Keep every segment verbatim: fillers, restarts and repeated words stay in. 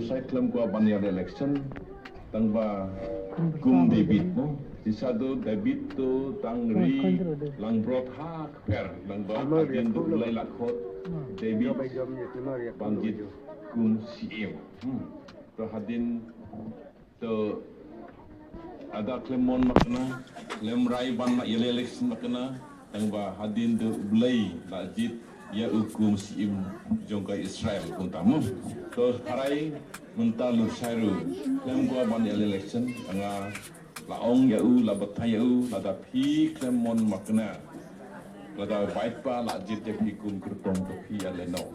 Sai khlem kwah ban ïa election, tang ba kum David mo. Shisha to David to tang ri langbrot ha kper, tang ba hadien to U Blei la khot David ban jied kum syiem. Hmm. To hadien to lada khlem mon makna, khlem rai ban ïa election makna, tang ba hadien to U Blei la jied ïa u kum syiem jong ka Israel kumta mo. To harai mynta lur shai ruh, khlem kwah ban ïa election, nga la ong ïa u, la batai ïa u, lada phi khlem mon makna, lada bad ba la jied ïa phi kum kyrtong, to phi ïa leh noh.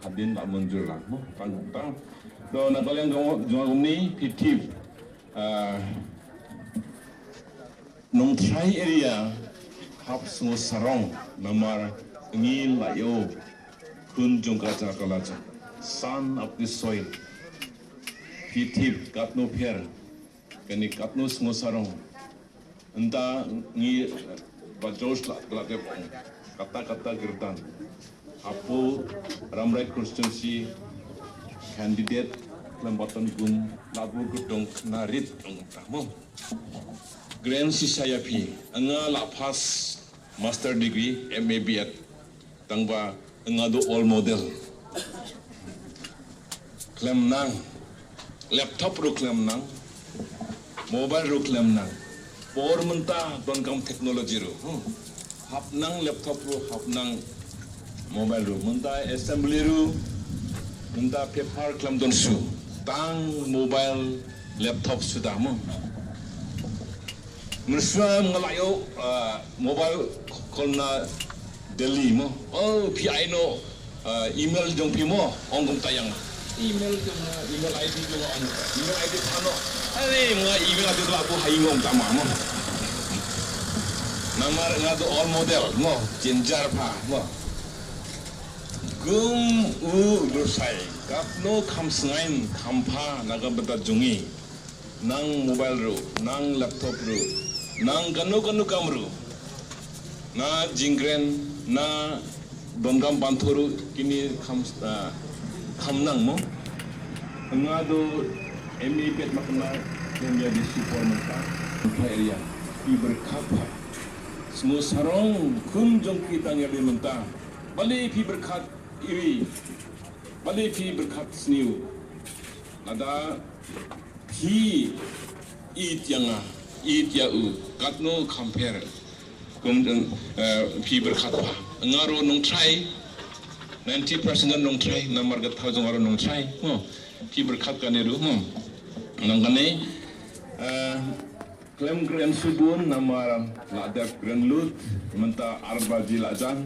Hadien la mynjur lang mo, tang tang. To na ka liang jong nga kumne, phi tip, ah, Nongtrai area hap sngewsarong namar ngi la ïoh khun jong ka jaka la jong, son of the soil. Phi tip katno pher, kane katno sngewsarong. Ynda ngi, eh, ba Josh la, la dep ong, kata kata kyrdan. Hapoh Rambrai constituency candidate khlem ba ton kum la buh kyrtong khyndai rit ong ta mo. Kren shisha ïa phi, nga la pass master degree, M A B Ed. Tang ba nga dei role model. Khlem nang. Laptop ruh khlem nang. Mobile ruh khlem nang. Por mynta donkam technology ruh. Hmm. Hap nang laptop ruh, hap nang mobile ruh. Mynta assembly ruh, mynta paper khlem don shuh. Tang mobile, laptop suda mo. Mynshuwa nga la ïoh, ah, mobile call na Delhi mo. Oh, phi ai noh, ah, email jong phi mo, ong kumta ïa nga. Email jong nga, email I D jong nga, ong kumta. Email I D pha noh. Are, nga email I D la buh ha i nga, ong kumta ma mo. Namar nga dei role model mo, jynjar pha mo. Kum u Lushai, katno kham sngewsarong, kham pha na ka bynta jong ngi. Nang mobile ruh, nang laptop ruh, nang kano kano kam ruh. Na jingkren, na donkam ban thoh ruh, kine kham, ah, kham nang mo. Nga dei M A B Ed makna, khlem ïa dei shu por mynta. Mynta area, phi pyrkhat pha. Sngewsarong khun jong phi tang ïa dei mynta. Balei phi pyrkhat iri? Balei phi pyrkhat sniew? Lada phi ïeit ïa nga, ïeit ïa u, katno kham pher. Kum, eh, phi pyrkhat pha. Nga ruh nongtrai, ninety percent nongtrai, namar ka thaw jong nga ruh nongtrai. Mo, phi pyrkhat kane ruh, mo. Nang kane, eh, khlem kren shibun namar la dep kren lut, mynta ar baje la jan.